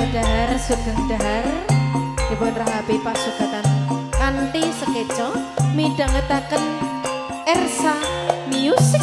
Monggo dahar sugeng dahar dipun rahapi pasugatan kanthi sekeca midhangetaken Ersa Music.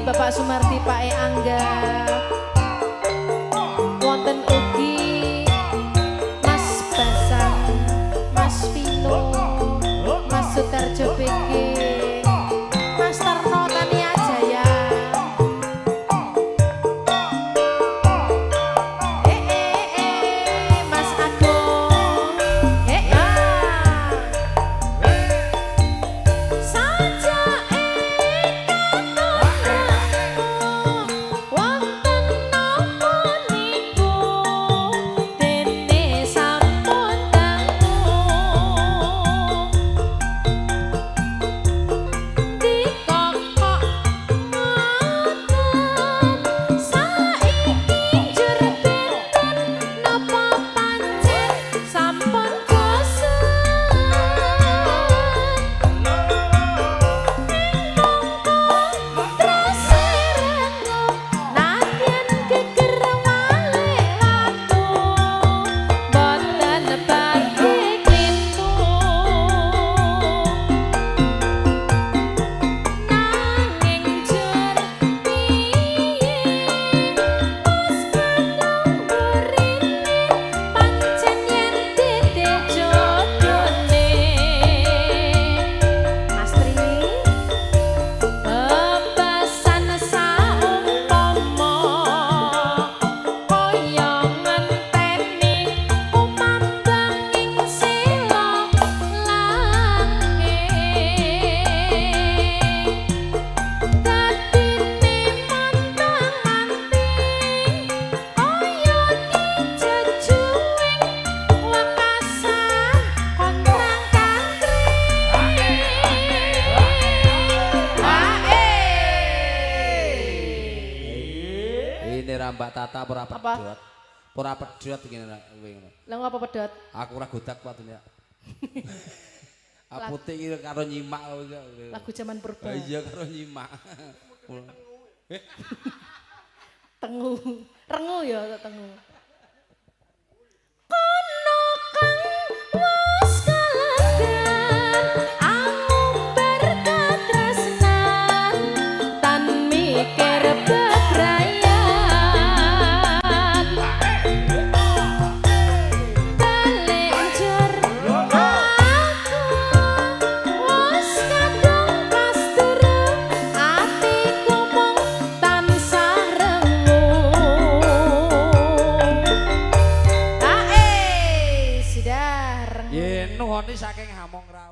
Bapak Sumarti, Pak E Angga, wonten ugi Mas Basang, Mas Vino, Mas Sutarjo BG, Mas Tarno Tania Jaya. Mas Agung, Mbak Tata ora pedhot. Ora pedhot ngene kowe ngono. Lah ngopo pedhot? Aku ora godak watune. Apotek iki karo nyimak lagu jaman purba. Iya karo nyimak. Tengu. Rengu ya tengu. Kono kang wis kalagan angumbar katresnan tan mikir bebrayan. Tony saking Hamong Rawu.